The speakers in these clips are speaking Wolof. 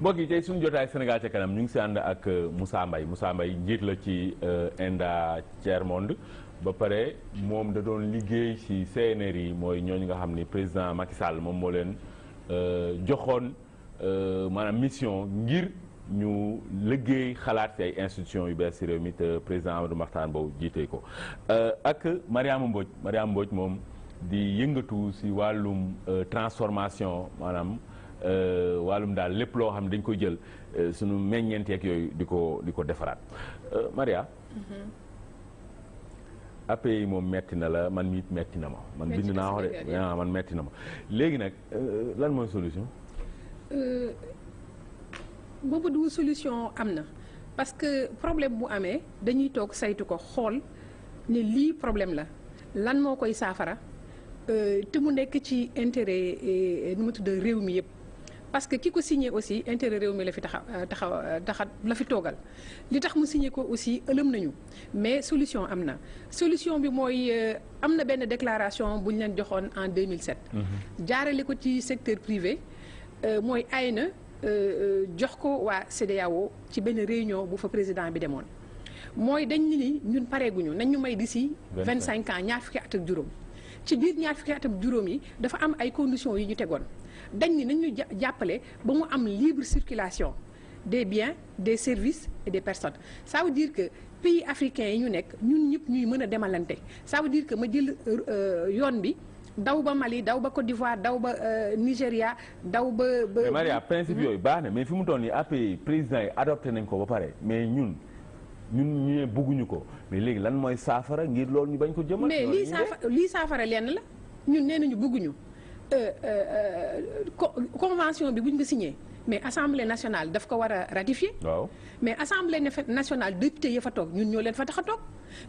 mbokk yi tey suñu jotaay Sénégal ca kanam ñu ngi si ànd ak Moussa Mbaye njiit la ci ENDA Tiers Monde ba pare moom da doon liggéey ci CNRI mooy ñooñu nga xam ni président Macky Sall moom moo leen joxoon maanaam mission ngir ñu liggéey xalaat ci ay institutions yu bees ci réew mi te président Amadou Mahtar Mbow jiite ko ak Mariama Mbodj moom di yëngatu ci wàllum transformation maanaam wàllum daal lépp loo xam ne dañ koy jël suñu meññeenteeg yooyu di ko defaraat Maria API moom metti na la man miit metti na ma man bind naa wax de man metti na ma léegi nag lan mooy solution boobu du solution am na parce que problème bu amee dañuy toog saytu ko xool ne lii problème la lan moo koy saafara te mu nekk ci intérêt nu mu tudd réew mi yëpp parce que ki ko signé aussi intérêt réew mi la fi taxa la fi toogal li tax mu signé ko aussi ëlëm nañu mais solution am na solution bi mooy am na benn déclaration bu ñu leen joxoon en 2007 jaarale ko ci secteur privé mooy ay na jox ko waa CEDEAO ci benn réunion bu fa président bi demoon mooy dañ ni ñun pareeguñu nañ ñu may d'ici 25 ans ñaar fukki at ak juróom ci biir ñaar fukki at ak juróom yi dafa am ay conditions yi ñu tegoon dañ ni nañ ñu jàppale ba mu am libre circulation des biens des services et des personnes ça veut dire que pays africains yi ñu nekk ñun ñëpp ñuy mën a demalante ça veut dire que ma jël yoon bi daw ba Mali daw ba Côte d'Ivoire daw ba Nigéria daw ba. mais Maria principe yooyu baax na mais fi mu toll nii API président yi adopté nañ ko ba pare mais ñun ñu bëgguñu ko mais léegi lan mooy saafara ngir loolu ñu bañ ko jëmal. mais lii saafara lenn la ñun nee nañu bëgguñu convention bi buñ ko signé mais assemblée nationale daf ko war a ratifier. waaw mais assemblée nationale député ya fa toog ñun ñoo leen fa tax a toog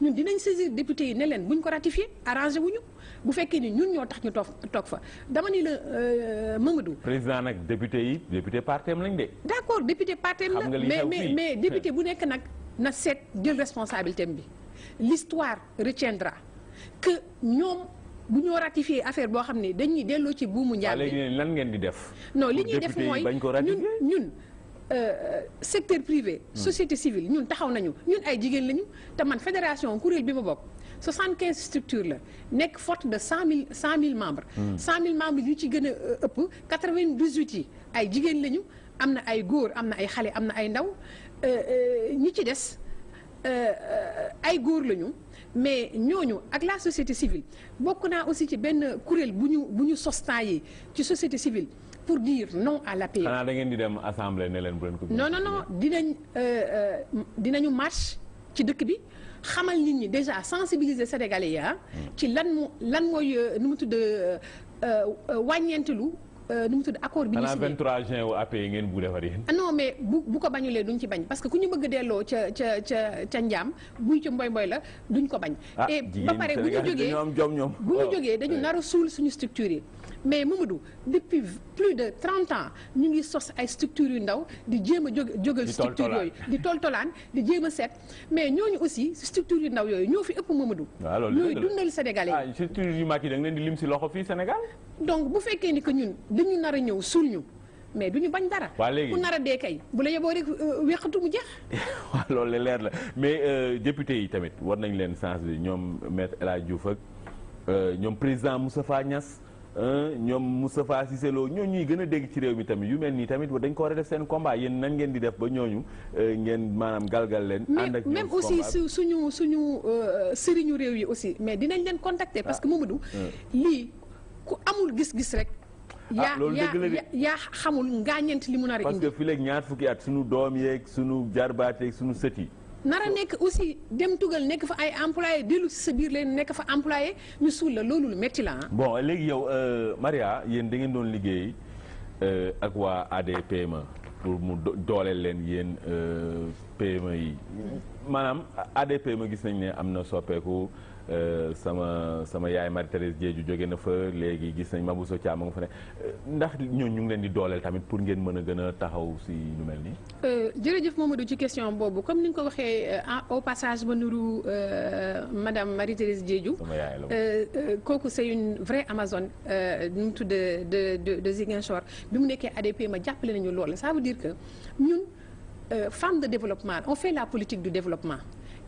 ñun dinañ saisir député yi ne leen buñ ko ratifier arrangé wuñu bu fekkee ni ñun ñoo tax ñu toog fa dama ni la Mamadou. président nag député partem lañ de. d'accord député partem la mais député bu nekk nag na seet jël responsabilité bi l'histoire retiendra que ñoom. bu ñoo ratifié affaire boo xam ne dañuy delloo ci buumu njaam bi léegi lan ngeen di def. non li ñuy def mooy ñun secteur privé. société civile ñun taxaw nañu ñun ay jigéen lañu te man fédération kuréel bi ma bokk 75 structures la nekk forte de 100 000 membres. 100 000 membres yu ci gën a ëpp 98 yi ay jigéen lañu am na ay góor am na ay xale am na ay ndaw ñi ci des ay góor lañu. mais ñooñu ak la société civile bokk naa aussi ci benn kuréel bu ñu sos temps yi ci société civile pour dire non à l'API. xanaa da ngeen di dem assemblée ne leen bu leen ko. non dinañu marche ci dëkk bi xamal nit ñi déjà sensibiliser sénégalais yi ci lan mooy nu mu tudd wàññeentelu. nu mu tudd accord bi ñu signé 23 juin wu API ngeen bu defar yéen. non mais bu ko bañulee duñ ci bañ parce que ku ñu bëgg delloo ca njaam buy ca mboy la duñ ko bañ. et ba pare bu ñu jógee dañu nar a suul suñu structure yi mais Mamadou depuis plus de 30 ans ñu ngi sos ay structures yu ndaw di jéem a jógal structure yooyu di toltolaan di jéem a seet mais ñooñu aussi structure yu ndaw yooyu ñoo fi ëpp Mamadou. waaw loolu ñooy dundal sénégalais yi. structure yu mag yi da nga leen di lim si loxo fii Sénégal. donc bu fekkee ni que ñun dañu nar a ñëw suul ñu mais duñu bañ dara. waa léegi ku nar a dee kay bu la yeboo rek weqatu mu jeex. waaw loolu leer la mais député yi tamit war nañ leen sensibiliser ñoom maître El Hadj Diouf ak ñoom président Moustapha Niass ñoom Moustapha Cissé Lo ñooñu ñuy gën a dégg ci réew mi tamit yu mel nii tamit dañ ko war a def seen combat yéen nan ngeen di def ba ñooñu ngeen maanaam galgal leen. ànd ak même aussi suñu sëriñu réew yi aussi mais dinañ leen contacter. parce que Mamadou lii ku amul gis-gis rek. yaa xamul ngaañeent li mu nar a indi. parce que fii léegi ñaar fukki at suñu doom yeeg suñu jarbaat yeeg suñu sët yi. nar a nekk aussi dem tugal nekk fa ay employé dellu si sa biir leen nekk fa employé ñu suul la loolu lu métti la bon léegi yow Maria yéen da ngeen doon liggéey ak waa ADPME pour mu dooleel leen yéen PME yi maanaam ADPME gis nañ ne am na soppeeku sama yaay Marie-Thérèse Diédhiou jóge na fa léegi gis nañ Mabousso Thiam nga fa ne ndax ñooñu ñu ngi leen di dooleel tamit pour ngeen mën a gën a taxaw si lu mel nii. jërëjëf Mamadou ci question boobu comme ni nga ko waxee au passage ba nuru madame Marie-Thérèse Diédhiou. sama yaay la kooku c'est une vraie Amazone nu mu tudd de Ziguinchor bi mu nekkee ADP ma jàppale nañu loolu ça veut dire que ñun femme de développement on fait la politique du développement.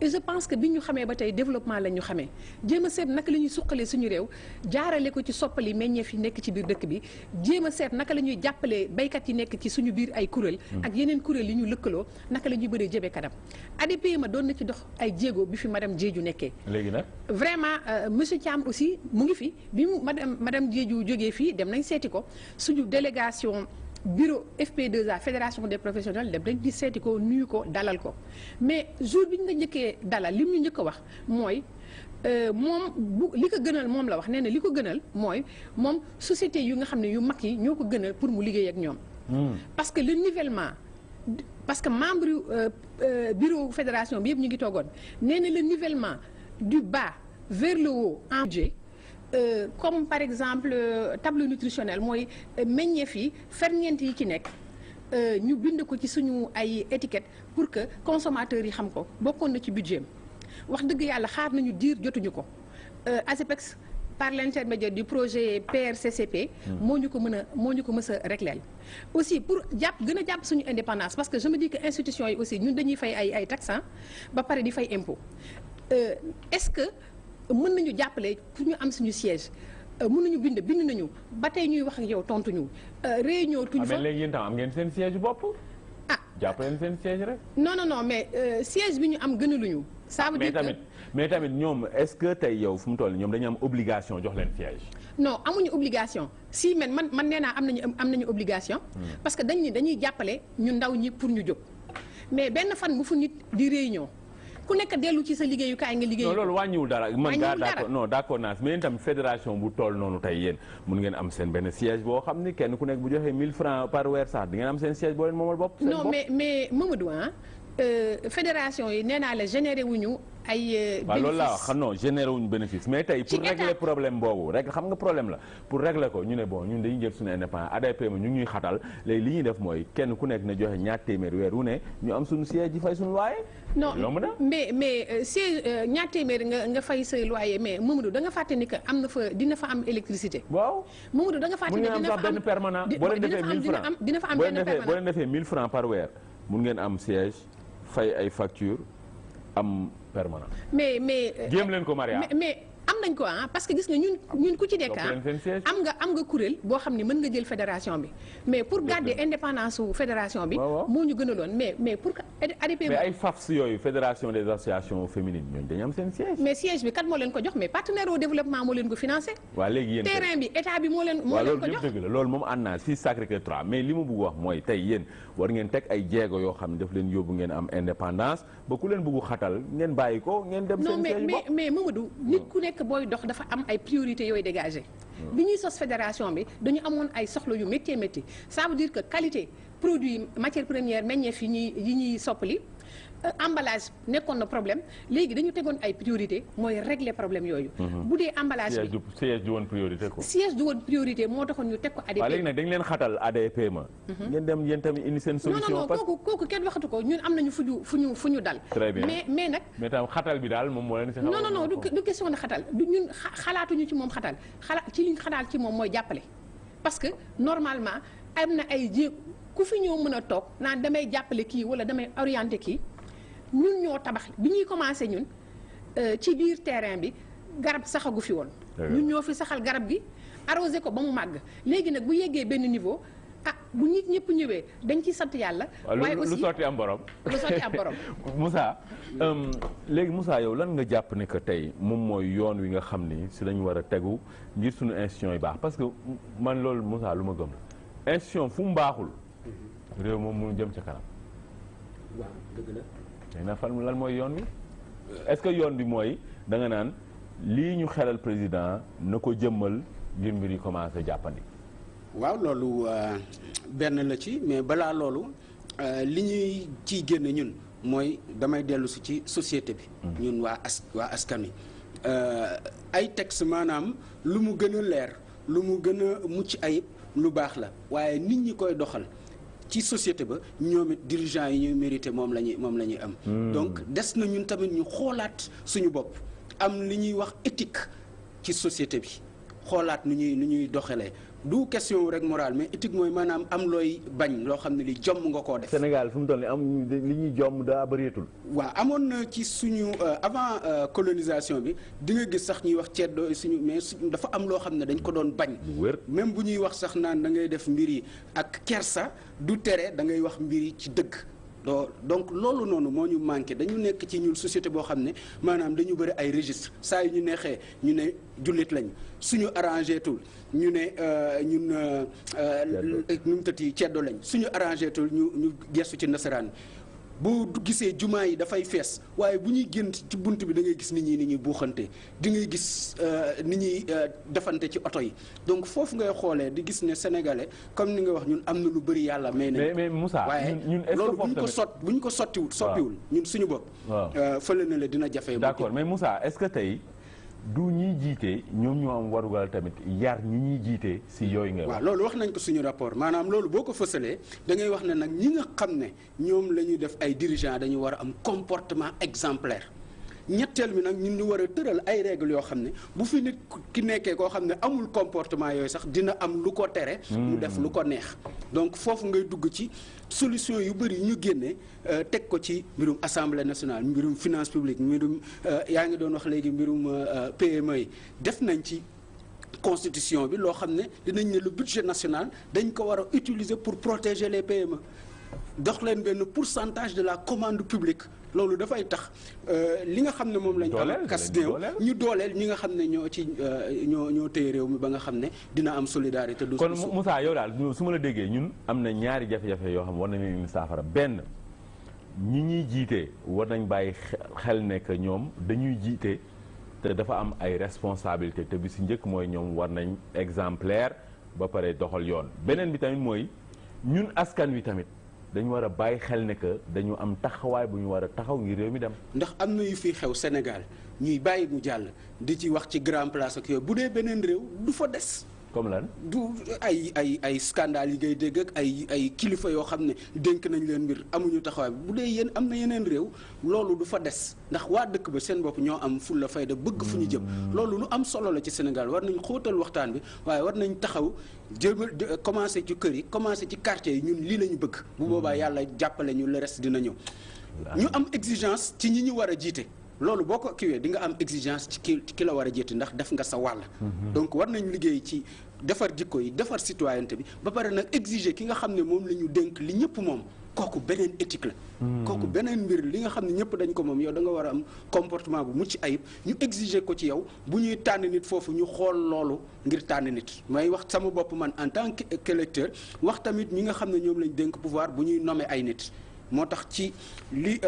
et je pense que bi ñu xamee ba tey développement la ñu xamee jéem a seet naka la ñuy suqalee suñu réew jaarale ko ci soppali meññeef yi nekk ci biir dëkk bi jéem a seet naka la ñuy jàppalee baykat yi nekk ci suñu biir ay kuréel ak yeneen kuréel yi ñu lëkkaloo naka la ñuy bëree jëbee kanam ADPMA doon na ci dox ay jéego bi fi madame Diédhiou nekkee léegi nag vraiment monsieur Thiam aussi mu ngi fi bi mu madame Diédhiou jógee fii dem nañ seeti ko suñu délégation bureau FP2A fédération des professionnels dem dañ di seeti ko nuyu ko dalal ko mais jour bi ñu nga njëkkee dalal li mu ñu njëkk a wax mooy moom bu li ko gënal moom la wax nee na li ko gënal mooy moom société yu nga xam ne yu mag yi ñoo ko gënal pour mu liggéey ak ñoom. parce que le nivellement parce que membre bureau fédération bi yëpp ñu ngi toogoon nee na le nivellement du bas vers le haut en budget comme par exemple tableau nutritionnel mooy meññeef yi ferñeent yi ci nekk ñu bind ko ci suñu ay étiquette pour que consommateurs yi xam ko bokkoon na ci budget wax dëgg yàlla xaar nañu diir jotuñu ko ASEPEX par l'intermédiaire du projet PRCCP moo ñu ko mës a régleel aussi pour gën a jàpp suñu indépendance parce que je me dis que institutions yi aussi ñun dañuy fay ay taxes ba pare di fay impôt est-ce que mën nañu jàppale pour ñu am suñu siège mën nañu bind nañu ba tey ñuy wax ak yow tontu ñu réunion tuñu fa mais léegi yéen tam am ngeen seen siège bopp. jàppale seen siège rek. non mais siège bi ñu am gënaluñu. ça veut dire que mais tamit ñoom est-ce que tey yow fu mu toll ñoom dañu am obligation jox leen siège. non amuñu obligation si man nee naa am nañu obligation. parce que dañuy jàppale ñu ndaw ñi pour ñu jóg mais benn fan bu fu nit di réunion. ku nekk dellu ci sa liggéeyukaay nga liggéey. non loolu wàññiwul dara man gaa d'accord non d'accord naa mais yéen tam fédération bu toll noonu tey yéen mun ngeen am seen benn siège boo xam ni kenn ku nekk bu joxee 1000 francs par weer sax di ngeen am seen siège boo leen moomal bopp. non mais Mamadou fédération yi nee naa la généré wuñu ay. waaw loolu laa wax non généré wuñu bénéfice mais tey pour régler problème boobu rek xam nga problème la pour régler ko ñu ne bon ñun dañuy jël suñu indépendance ADPMA ñu ngi ñuy xatal léegi li ñuy def mooy kenn ku nekk na joxe ñaar téeméer weer wu ne ñu am suñu siège yi fay suñu loyer. non mais siège ñaar téeméer nga fay sa loyer mais Mamadou da nga fàtte ni que am na fa dina fa am électricité. waaw Mamadou da nga fàtte ni dina fa am benn permanent boo leen defee 1000 francs dina fa am benn permanent boo leen defee 1000 francs par weer mun ngeen am siège fay ay facture am permanent. mais jéem leen ko Maria. mais am nañ ko parce que gis nga ñun ku ci nekk am nga kuréel boo xam ne mën nga jël fédération bi mais pour garder indépendance su fédération bi. moo ñu gënaloon mais pour que ADPMA. mais ay FAFS yooyu fédération des associations féminines ñooñu dañu am seen siège. mais siège bi kat moo leen ko jox mais partenaire au développement moo leen ko financé. waaw léegi yéen terrain bi état bi moo leen ko jox. loolu yëpp dëgg la loolu moom ànd naa fii Sacré-Cœur 3 mais li ma bëgg wax mooy tey yéen war ngeen teg ay jéego yoo xam ne daf leen yóbbu ngeen am indépendance ba ku leen bëgg xatal ngeen bàyyi ko ngeen dem seen siège bopp. non mais Mamadou nit ku nekk booy dox dafa am ay priorités yooyu dégagé. bi ñuy sos fédération bi dañu amoon ay soxla yu métti ça veut dire que qualité produit matière première meññeef yi ñuy soppali emballage nekkoon na problème léegi dañu tegoon ay priorité mooy régler problème yooyu. bu dee emballage bi siège du woon priorité quoi. siège du woon priorité moo taxoon ñu teg ko ADPMA. waaw léegi nag dañ leen xatal ADPMA. ngeen dem yéen tamit indi seen solution. non kooku kenn waxatu ko ñun am nañu fu ñu dal. très bien mais nag. mais tam xatal bi daal moom moo leen si. non du question de xatal du ñun xalaatuñu ci moom xatal ci liñ xalaat ci moom mooy jàppale. parce que normalement am na ay jéeg ku fi ñoo mën a toog naan damay jàppale kii wala damay orienté kii ñun ñoo tabax bi ñuy commencé ñun ci biir terrain bi garab saxagu fi woon. ñun ñoo fi saxal garab gi arrosé ko ba mu màgg léegi nag bu yeggee benn niveau bu nit ñëpp ñëwee dañ ciy sant yàlla. waaye aussi lu sotti am borom. lu sotti am borom. Moussa léegi Moussa yow lan nga jàpp ne que tey moom mooy yoon wi nga xam ni si lañu war a tegu ngir suñu institution yi baax parce que man loolu Moussa lu ma gëm la institution fu mu baaxul réew moom mu jëm ca kanam. waaw dëgg la. léegi nag fan lan mooy yoon wi est-ce que yoon bi mooy da nga naan lii ñu xelal président na ko jëmmal ngir mbir yi commencé jàppandi. waaw loolu benn la ci mais balaa loolu li ñuy ciy génne ñun mooy damay dellu si ci société bi. ñun waa askan wi ay texte maanaam lu mu gën a leer lu mu gën a mucc ayib lu baax la waaye nit ñi koy doxal ci société ba ñoom it dirigeants yi ñuy mérité moom la ñuy am. donc des na ñun tamit ñu xoolaat suñu bopp am li ñuy wax éthique ci société bi xoolaat nu ñuy doxalee. du question rek morale mais éthique mooy maanaam am looy bañ loo xam ne li jomm nga koo def. Sénégal fu mu toll nii am li ñuy jomm daa bëreetul. waaw amoon na ci suñu avant colonisation bi di nga gis sax ñuy wax ceddo suñu mais dafa am loo xam ne dañ ko doon bañ. même bu ñuy wax sax naan da ngay def mbir yi ak kersa du tere da ngay wax mbir yi ci dëgg. donc loolu noonu moo ñu manqué dañu nekk ci ñun société boo xam ne maanaam dañu bëri ay registre saa yu ñu neexee ñu ne jullit lañ suñu arrangé tul ñu ne ñun nu mu tëdd ceddo lañ suñu arrangé tul ñu gestu ci nasaraan boo gisee jumaa yi dafay fees waaye bu ñuy génn ci bunt bi da ngay gis nit ñi buuxante di ngay gis nit ñuy defante ci oto yi donc foofu ngay xoolee di gis ne sénégalais comme ni nga wax ñun am na lu bëri yàlla may nañ mais Moussa waaye loolu bu ñu ko soppiwul ñun suñu bopp fële na la dina jafe d'accord mais Moussa est-ce que tey du ñuy jiite ñoom ñoo am warugal tamit yar ñi ñuy jiite si yooyu nga waaw loolu wax nañ ko suñu rapport maanaam loolu boo ko fësalee da ngay wax ne nag ñi nga xam ne ñoom la ñuy def ay dirigeants dañu war a am comportement exemplaire ñetteel bi nag ñun ñu war a tëral ay règles yoo xam ne bu fi nit ki nekkee koo xam ne amul comportement yooyu sax dina am lu ko tere mu def lu ko neex donc foofu ngay dugg ci solution yu bëri yu ñu génne teg ko ci mbirum assemblée nationale mbirum finance publique mbirum yaa ngi doon wax léegi mbirum PME yi def nañ ci constitution bi loo xam ne dinañ ne le budget national dañ ko war a utiliser pour protéger les PME dox leen benn pourcentage de la commande publique loolu dafay tax li nga xam ne moom lañ am kas néew ñu dooleel ñi nga xam ne ñoo ci ñoo téye réew mi ba nga xam ne dina am solidarité du kon Moussa yow daal su ma la déggee ñun am na ñaari jafe-jafe yoo xam war nañu leen saafara benn ñi ñuy jiite war nañ bàyyi xel ne que ñoom dañuy jiite te dafa am ay responsabilité te bi si njëkk mooy ñoom war nañ exemplaire ba pare doxal yoon beneen bi tamit mooy ñun askan wi tamit dañu war a bàyyi xel ne que dañu am taxawaay bu ñu war a taxaw ngir réew mi dem. ndax am na yu fi xew Sénégal ñuy bàyyi mu jàll di ci wax ci grand place ak yooyu bu dee beneen réew du fa des. comme lan du ay scandale yi ngay dégg ak ay kilifa yoo xam ne dénk nañ leen mbir amuñu taxawaay bu dee yéen am na yeneen réew loolu du fa des ndax waa dëkk ba seen bopp ñoo am fulla fayda bëgg fu ñu jëm. loolu lu am solo la ci Sénégal war nañ xóotal waxtaan bi waaye war nañ taxaw jëmal commencé ci kër yi commencé ci quartier yi ñun lii la ñu bëgg. bu boobaa yàlla jàppale ñu le reste dina ñëw. ñu am exigence ci ñi ñu war a jiite. loolu boo ko kiwee di nga am exigence ci ki la war a jiite ndax def nga sa wàll. donc war nañ liggéey ci defar jikko yi defar citoyenneté bi ba pare nag exiger ki nga xam ne moom la ñu dénk li ñëpp moom kooku beneen éthique la. kooku beneen mbir li nga xam ne ñëpp dañ ko moom yow da nga war a am comportement bu mucc ayib ñu exiger ko ci yow bu ñuy tànn nit foofu ñu xool loolu ngir tànn nit. may wax sama bopp man en tant qu'électeur wax tamit ñi nga xam ne ñoom lañ dénk pouvoir bu ñuy nommer ay nit. moo tax ci li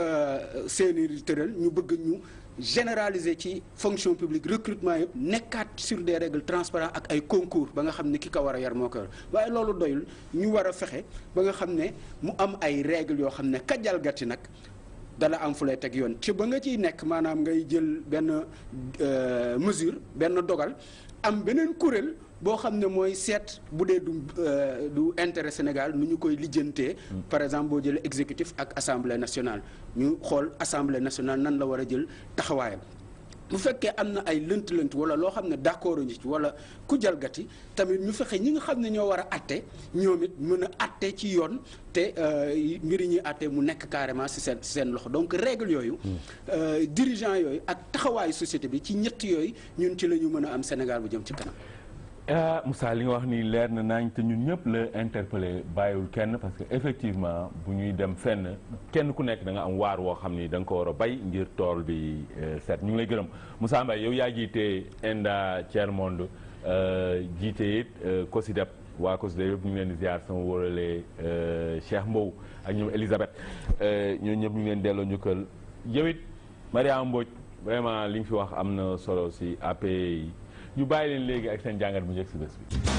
seeni tëral ñu bëgg ñu généraliser ci fonction publique recrutement yëpp nekkaat sur des règles transparentes ak ay concours ba nga xam ne ki ko war a yar moo ko yor waaye loolu doyul ñu war a fexe ba nga xam ne mu am ay règles yoo xam ne ka jalgati nag dala am fu lay teg yoon ci ba nga ciy nekk maanaam ngay jël benn mesure benn dogal am beneen kuréel boo xam ne mooy seet bu dee du intérêt Sénégal nu ñu koy lijjantee par exemple boo jëlee exécutif ak assemblée nationale ñu xool assemblée nationale nan la war a jël taxawaayam bu fekkee am na ay lënt-lënt wala loo xam ne d'accord ñu ci wala ku jalgati tamit ñu fexe ñi nga xam ne ñoo war a atte ñoom it mën a atte ci yoon te mbir yi ñuy atte mu nekk carrément ci seen loxo donc règle yooyu dirigeant yooyu ak taxawaayu société bi ci ñett yooyu ñun ci la ñu mën a am Sénégal bu jëm ci kanam. Moussa li nga wax ni leer na nañ te ñun ñëpp la interpellé bàyyiwul kenn parce que effectivement bu ñuy dem fenn kenn ku nekk da nga am waar woo xam ni da nga ko war a bay ngir tool bi set ñu ngi lay gërëm Moussa Mbaye yow yaa jiite ENDA Tiers Monde jiite it COSYDEP waa COSYDEP yëpp ñu ngi leen di ziar sama wóorale Cheikh Mbow ak ñoom Elisabeth ñooñu ñëpp ñu ngi leen delloo njukkal yow it Mariama Mbodj vraiment li nga fi wax am na solo si APE yi ñu bàyyi leen léegi ak seen jàngat bu njëkk si bés bi.